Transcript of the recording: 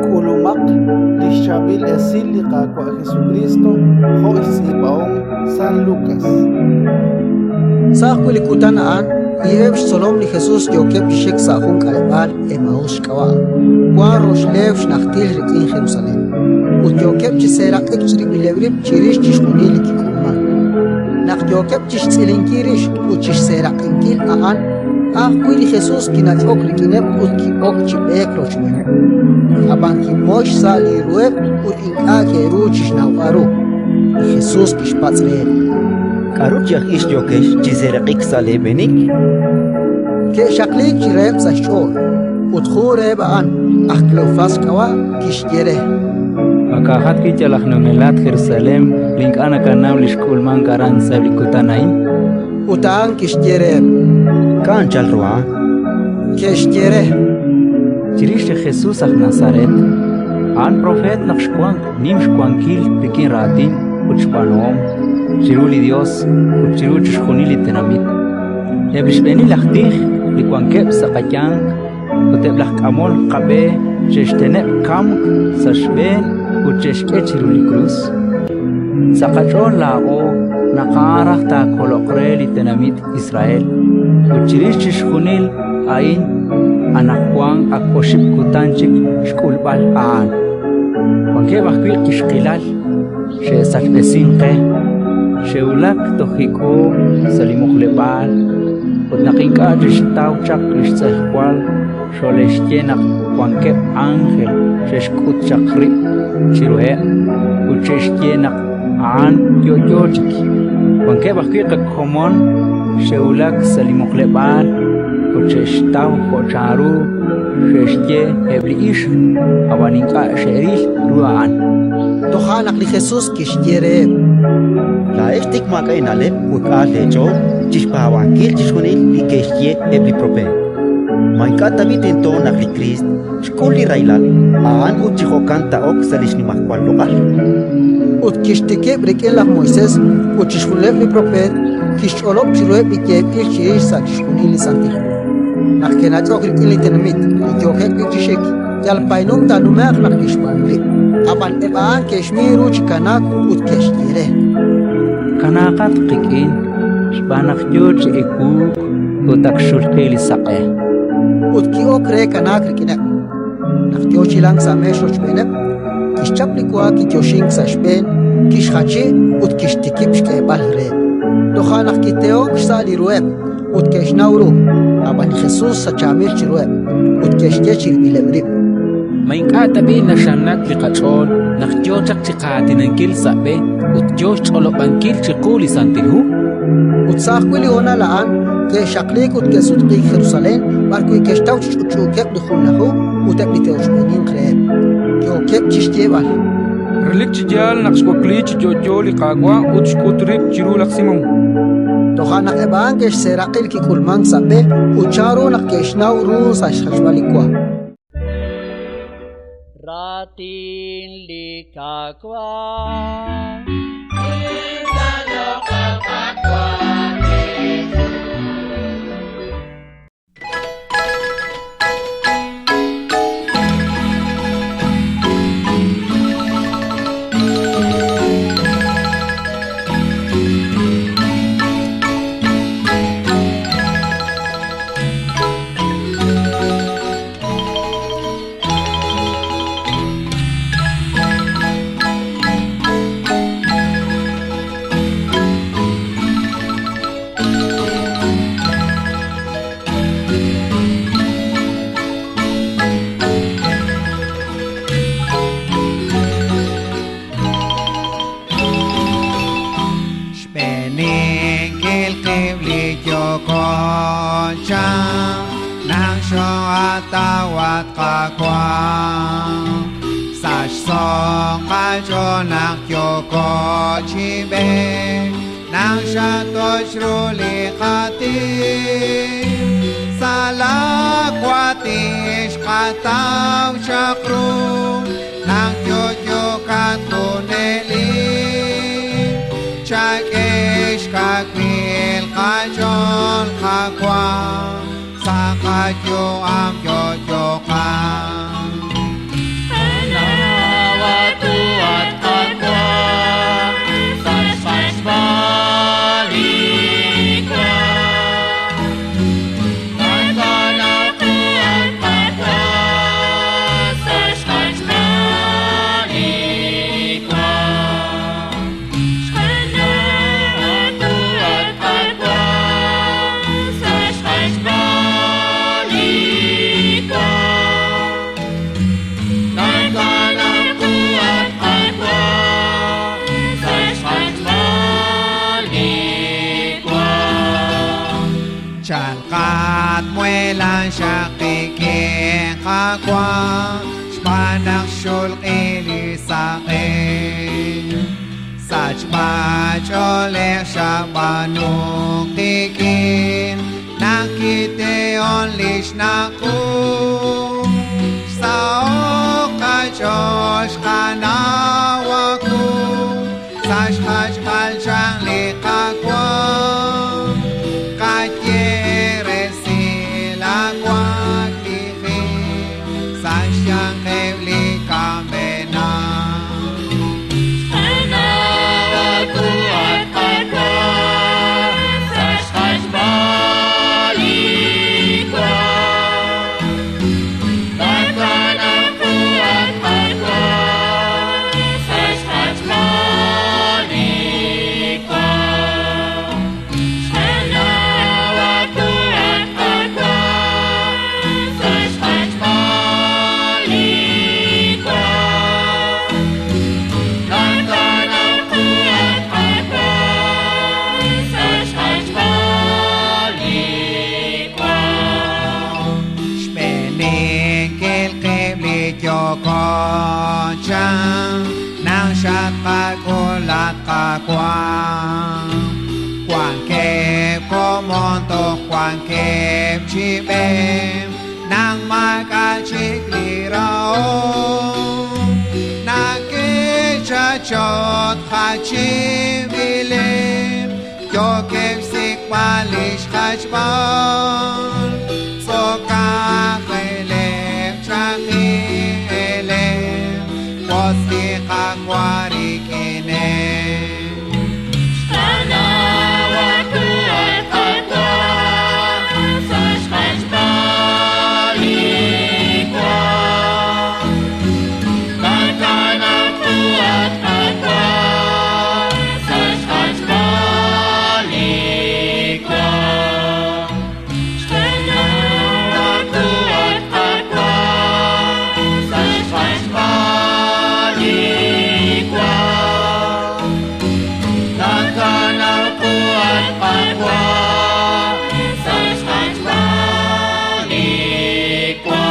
K'ulumaq li xChaab'il Esil li Qaawa' Jesukriist jo' xtz'iib'ahom San Lukas. Sa' ajwi' li kutan a'an, wiib'eb' xtzolom li Jesus yookeb' chi xik sa' jun k'aleb'aal Emaús xk'ab'a', wank roxleew xnajtil rik'in Jerusalén, ut yookeb' chi seeraq'ik chirib'ileb' rib' chirix chixjunil li kik'ulmank. Naq yookeb' chi xtz'ilinkil rix ut chi xseeraq'inkil a'an, ajwi' li Jesus kinach'ok rik'ineb' ut ki'ok chi b'eek rochb'eeneb'. Ab'an kimoy xsa' li ruheb' ut ink'a' ke'ru chi xnawb'al ru. Li Jesus kixpatz' reheb': K'aru chi aj ix yookex chi seeraq'ik sa' leeb'eenik? Ke'xaqliik chi reheb' sa' xch'ool, ut jun reheb' a'an, aj Kleofás xk'ab'a', kixye re: Ma ka'ajat wi' yal aj numelat Jerusalén li ink'a' nakanaw li xk'ulmank aran sa'eb' li kutan a'in? Ut a'an kixye reheb': K'a' anchal ru a'an? Ke'xye re: Chirix li Jesus aj Nazaret. A'an propeet naq xwank nim xwankil rik'in raatin ut xb'aanuhom chiru li Yos ut chiru chixjunil li tenamit. Eb' li xb'eenil aj tij li wankeb' sa' qayanq ut eb' laj k'amol qab'e xe'xteneb' kamk sa' xb'een ut xe'xk'e chiru li krus. Sa' qach'ool laa'o naq a'an raj taakoloq re li tenamit Israel. Ut chirix chixjunil a'in, anaqwan ak oxib' kutan chik xk'ulb'al a'an. Wankeb' ajwi' qixqilal xe'sachb'esink qe, xe'wulak toj hik'ho sa' li muqleb'aal ut naq ink'a' xe'xtaw chaq li xtz'ejwal xole'xye naq wankeb' ánjel xe'xk'ut chaq rib' chiruheb' ut xe'xye naq a'an yo'yo chik. Wankeb' ajwi' qakomon xe'wulak sa' li muqleb'aal ut xe'xtaw jo' chanru xe'xye eb' li ixq, ab'an ink'a' xe'ril ru a'an. Toja' naq li Jesus kixye reheb': Laa'ex tik maak'a' eena'leb' ut aal leech'ool chi xpaab'ankil chixjunil li ke'xye eb' li propeet. Ma ink'a' tab'i' tento naq li Kriist xk'ul li rahilal a'an ut chi jo'kan taa'ok sa' li xnimajwal loq'al? Ut kixtikib' rik'in laj Moisés ut chixjunileb' li propeet, kixch'olob' chiruheb' li yeeb'il chirix sa' chixjunil li Santil Hu. Naq ke'nach'ok rik'in li tenamit li yookeb' wi' chi xik, yal paynum taanume'q naq kixb'aanu rib'. Ab'an eb' a'an ke'xmin ru chi kanaak ut ke'xye re: Kanaaqat qik'in xb'aan naq yo chi ewuuk ut ak xxulqi li saq'e. Ut ki'ok re kanaak rik'ineb'. Naq yo chi hilank sa' meex rochb'eeneb', kixchap li wa kiyoxink sa' xb'een, kixjachi ut kixtikib' xk'eeb'al reheb'. Toja' naq kitehok xsa' li ruheb' ut ke'xnaw ru, ab'an li Jesus sachaamil chiruheb' ut ke'xye chirib'ileb' rib': Ma ink'a' tab'i' naxamnak li qach'ool naq yo chaq chi qaatinankil sa' b'e ut yo xch'olob'ankil chiqu li Santil Hu? Ut sa' ajwi' li honal a'an ke'xaqliik ut ke'sutq'iik Jerusalén b'arwi' ke'xtaw chi ch'utch'uukeb' li Junlaju ut eb' li te'ochb'eeninq reheb'. Yookeb' chi xyeeb'al: Relik chi yaal naq xwakliik chi yo'yo li Qaawa' ut xk'ut rib' chiru laj Simón. Toja' naq eb' a'an ke'xseeraq'i li kik'ulmank sa' b'e ut chanru naq ke'xnaw ru sa' xjachb'al li wa. Raatin li Qaawa'. Xb'eeninkil qib' li yooko chaq naq xoo'atawat Qaawa'. Sa' xso' qach'ool naq yooko chi b'eek, naq xatoch ru li qatin. Sa' laawatin xqataw chaq ru naq yo'yokat junelik. Chak'e xkawil qach'ool Qaawa', sa' qayu'am yo'yoqa. xaq qik'in Qaawa' xb'aan naq xulq'i li saq'e. Sachb'ach'oolej xab'aanu qik'in naq kitehon li xnaq' qu. Xsaho'k qach'ool xqanaw aawu sa' xjachb'al chaq li Qaawa'. Qaye resil aawaklijik sa' xyanqeb' li kamenaq. Xqanaw aawu, at Qaawa', sa' xjachb'al li wa. Nakanaw qu, at Qaawa', sa' xjachb'al li wa. Xqanaw aawu, at Qaawa', sa' xjachb'al li wa. Nakanaw qu, at Qaawa', sa' xjachb'al li wa. Xb'eeninkil qib' li yooko chaq naq xatqak'ul, at Qaawa'. Wankeb' komon toj wankeb' chi b'e naq maak'a' chik li rahom. Neke'chachot jachinb'ileb', yookeb' xsik'b'al li xjachb'al. Tz'okajeleb', chaqi'eleb', wotz li Qaawa' rik'ineb'. Xqanaw aawu, at Qaawa', sa' xjachb'al li wa. Nakanaw qu, at Qaawa', sa' xjachb'al li wa. Xqanaw aawu, at Qaawa', sa' xjachb'al li wa. Nakanaw qu, at Qaawa', sa' xjachb'al li wa.